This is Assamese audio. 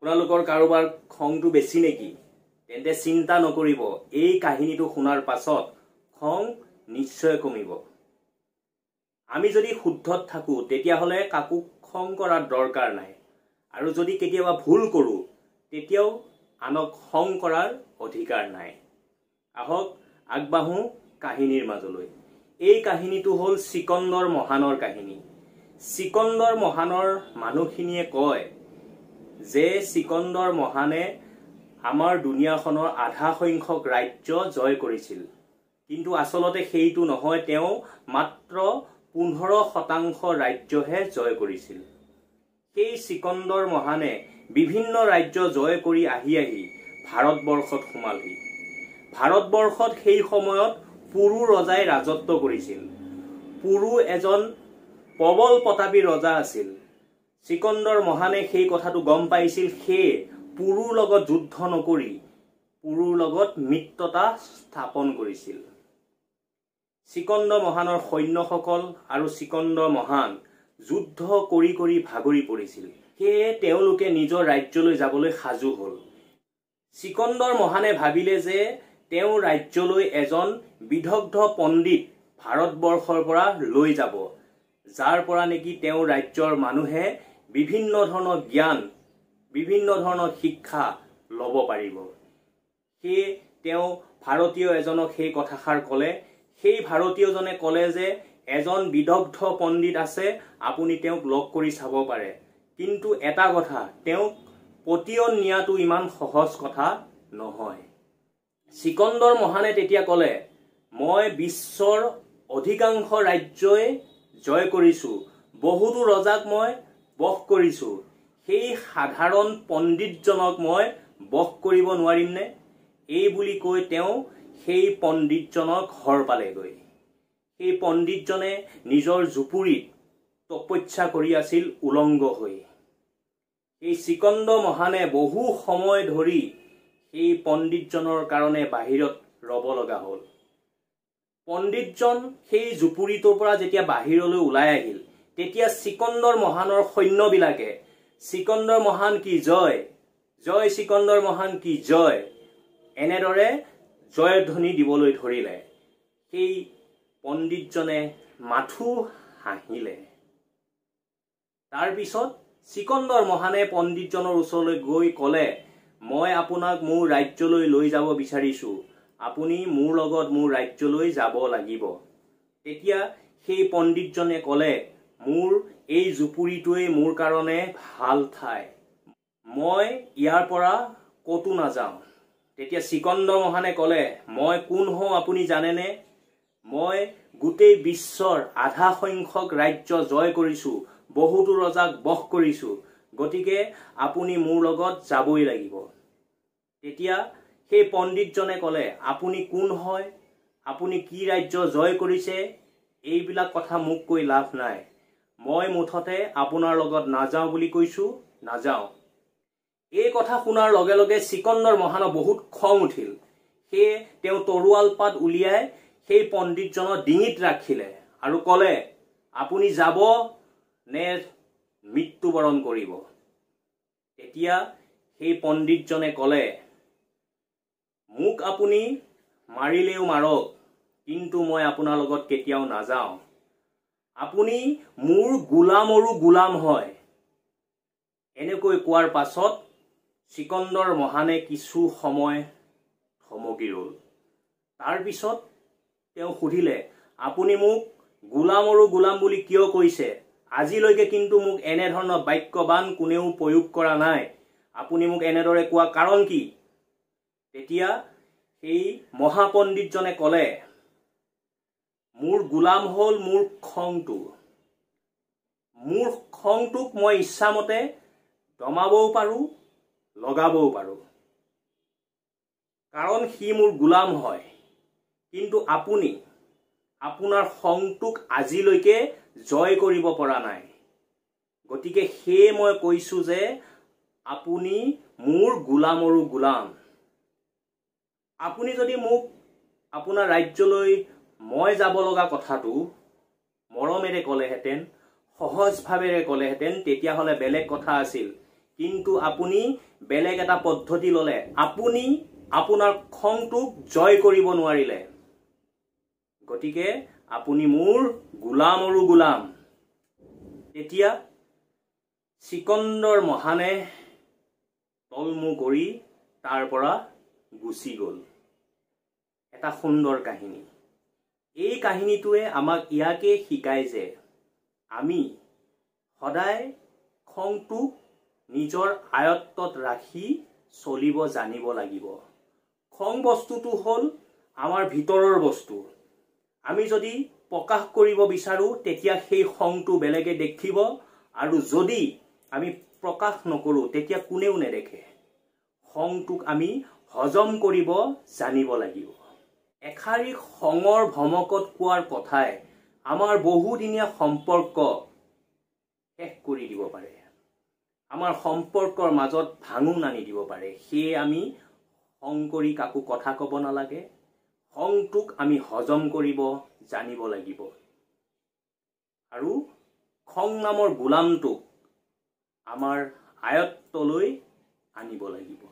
আপোনালোকৰ কাৰোবাৰ খংটো বেছি নেকি? তেন্তে চিন্তা নকৰিব, এই কাহিনীটো শুনাৰ পাছত খং নিশ্চয় কমিব। আমি যদি শুদ্ধত থাকোঁ তেতিয়াহ'লে কাকো খং কৰাৰ দৰকাৰ নাই, আৰু যদি কেতিয়াবা ভুল কৰোঁ তেতিয়াও আনক খং কৰাৰ অধিকাৰ নাই। আহক আগবাঢ়োঁ কাহিনীৰ মাজলৈ। এই কাহিনীটো হ'ল চিকন্দৰ মহানৰ কাহিনী। চিকন্দৰ মহানৰ মানুহখিনিয়ে কয় যে চিকন্দৰ মহানে আমাৰ দুনিয়াখনৰ আধা সংখ্যক ৰাজ্য জয় কৰিছিল, কিন্তু আচলতে সেইটো নহয়, তেওঁ মাত্ৰ 15% ৰাজ্যহে জয় কৰিছিল। সেই চিকন্দৰ মহানে বিভিন্ন ৰাজ্য জয় কৰি আহি আহি ভাৰতবৰ্ষত সোমালহি। ভাৰতবৰ্ষত সেই সময়ত পুৰু ৰজাই ৰাজত্ব কৰিছিল। পুৰু এজন প্ৰবল প্ৰতাপী ৰজা আছিল। চিকন্দৰ মহানে সেই কথাটো গম পাইছিল, সেয়ে পুৰুৰ লগত যুদ্ধ নকৰি পুৰুৰ লগত মিত্ৰতা স্থাপন কৰিছিল। চিকন্দ মহানৰ সৈন্যসকল আৰু চিকন্দ মহান যুদ্ধ কৰি কৰি ভাগৰি পৰিছিল, সেয়ে তেওঁলোকে নিজৰ ৰাজ্যলৈ যাবলৈ সাজু হ'ল। চিকন্দৰ মহানে ভাবিলে যে তেওঁ ৰাজ্যলৈ এজন বিদগ্ধ পণ্ডিত ভাৰতবৰ্ষৰ পৰা লৈ যাব, যাৰ পৰা নেকি তেওঁ ৰাজ্যৰ মানুহে বিভিন্ন ধৰণৰ জ্ঞান, বিভিন্ন ধৰণৰ শিক্ষা ল'ব পাৰিব। সেয়ে তেওঁ ভাৰতীয় এজনক সেই কথাষাৰ ক'লে। সেই ভাৰতীয়জনে ক'লে যে এজন বিদগ্ধ পণ্ডিত আছে, আপুনি তেওঁক লগ কৰি চাব পাৰে, কিন্তু এটা কথা, তেওঁক পতিয়ন নিয়াটো ইমান সহজ কথা নহয়। চিকন্দৰ মহানে তেতিয়া ক'লে, মই বিশ্বৰ অধিকাংশ ৰাজ্যই জয় কৰিছোঁ, বহুতো ৰজাক মই বশ কৰিছোঁ, সেই সাধাৰণ পণ্ডিতজনক মই বশ কৰিব নোৱাৰিমনে? এই বুলি কৈ তেওঁ সেই পণ্ডিতজনৰ ঘৰ পালেগৈ। সেই পণ্ডিতজনে নিজৰ জুপুৰিত তপস্যা কৰি আছিল উলংগ হৈ। সেই চিকন্দ মহানে বহু সময় ধৰি সেই পণ্ডিতজনৰ কাৰণে বাহিৰত ৰ'ব লগা হ'ল। পণ্ডিতজন সেই জুপুৰিটোৰ পৰা যেতিয়া বাহিৰলৈ ওলাই আহিল, তেতিয়া চিকন্দৰ মহানৰ সৈন্যবিলাকে চিকন্দৰ মহান কি জয়, জয় চিকন্দৰ মহান কি জয়, এনেদৰে জয়ধ্বনি দিবলৈ ধৰিলে। সেই পণ্ডিতজনে মাথো হাঁহিলে। তাৰপিছত চিকন্দৰ মহানে পণ্ডিতজনৰ ওচৰলৈ গৈ ক'লে, মই আপোনাক মোৰ ৰাজ্যলৈ লৈ যাব বিচাৰিছোঁ, আপুনি মোৰ লগত মোৰ ৰাজ্যলৈ যাব লাগিব। তেতিয়া সেই পণ্ডিতজনে ক'লে, মোৰ এই জুপুৰিটোৱেই মোৰ কাৰণে ভাল ঠাই, মই ইয়াৰ পৰা ক'তো নাযাওঁ। তেতিয়া চিকন্দৰ মহানে ক'লে, মই কোন হওঁ আপুনি জানেনে? মই গোটেই বিশ্বৰ আধা সংখ্যক ৰাজ্য জয় কৰিছোঁ, বহুতো ৰজাক বশ কৰিছোঁ, গতিকে আপুনি মোৰ লগত যাবই লাগিব। তেতিয়া সেই পণ্ডিতজনে ক'লে, আপুনি কোন হয়, আপুনি কি ৰাজ্য জয় কৰিছে, এইবিলাক কথা মোক কৈ লাভ নাই, মই মুঠতে আপোনাৰ লগত নাযাওঁ বুলি কৈছোঁ, নাযাওঁ। এই কথা শুনাৰ লগে লগে চিকন্দৰ মহানৰ বহুত খং উঠিল। সেয়ে তেওঁ তৰোৱাল পাত উলিয়াই সেই পণ্ডিতজনৰ ডিঙিত ৰাখিলে আৰু ক'লে, আপুনি যাব নে মৃত্যুবৰণ কৰিব? তেতিয়া সেই পণ্ডিতজনে ক'লে, মোক আপুনি মাৰিলেও মাৰক, কিন্তু মই আপোনাৰ লগত কেতিয়াও নাযাওঁ, আপুনি মোৰ গোলামৰো গোলাম হয়। এনেকৈ কোৱাৰ পাছত চিকন্দৰ মহানে কিছু সময় থমকি ৰ'ল। তাৰপিছত তেওঁ সুধিলে, আপুনি মোক গোলামৰো গোলাম বুলি কিয় কৈছে? আজিলৈকে কিন্তু মোক এনেধৰণৰ বাক্যবান কোনেও প্ৰয়োগ কৰা নাই, আপুনি মোক এনেদৰে কোৱা কাৰণ কি? তেতিয়া সেই মহাপণ্ডিতজনে ক'লে, মোৰ গোলাম হ'ল মোৰ খংটো, মোৰ খংটোক মই ইচ্ছামতে দমাবও পাৰোঁ, লগাবও পাৰোঁ, কাৰণ সি মোৰ গোলাম হয়। কিন্তু আপুনি আপোনাৰ খংটোক আজিলৈকে জয় কৰিব পৰা নাই, গতিকে সেয়ে মই কৈছোঁ যে আপুনি মোৰ গোলামৰো গোলাম। আপুনি যদি মোক আপোনাৰ ৰাজ্যলৈ মই যাব লগা কথাটো মৰমেৰে ক'লেহেঁতেন, সহজভাৱেৰে ক'লেহেঁতেন, তেতিয়াহ'লে বেলেগ কথা আছিল। কিন্তু আপুনি বেলেগ এটা পদ্ধতি ল'লে, আপুনি আপোনাৰ খংটোক জয় কৰিব নোৱাৰিলে, গতিকে আপুনি মোৰ গোলামৰো গোলাম। তেতিয়া চিকন্দৰ মহানে তলমূৰ কৰি তাৰ পৰা গুচি গ'ল। এটা সুন্দৰ কাহিনী। এই কাহিনীটোৱে আমাক ইয়াকে শিকায় যে আমি সদায় খংটোক নিজৰ আয়ত্তত ৰাখি চলিব জানিব লাগিব। খং বস্তুটো হ'ল আমাৰ ভিতৰৰ বস্তু। আমি যদি প্ৰকাশ কৰিব বিচাৰোঁ তেতিয়া সেই খংটো বেলেগে দেখিব, আৰু যদি আমি প্ৰকাশ নকৰোঁ তেতিয়া কোনেও নেদেখে। খংটোক আমি হজম কৰিব জানিব লাগিব। এষাৰি খঙৰ ভমকত কোৱাৰ কথাই আমাৰ বহুদিনীয়া সম্পৰ্ক শেষ কৰি দিব পাৰে, আমাৰ সম্পৰ্কৰ মাজত ভাঙোন আনি দিব পাৰে। সেয়ে আমি খং কৰি কাকো কথা ক'ব নালাগে, খংটোক আমি হজম কৰিব জানিব লাগিব আৰু খং নামৰ গোলামটোক আমাৰ আয়ত্তলৈ আনিব লাগিব।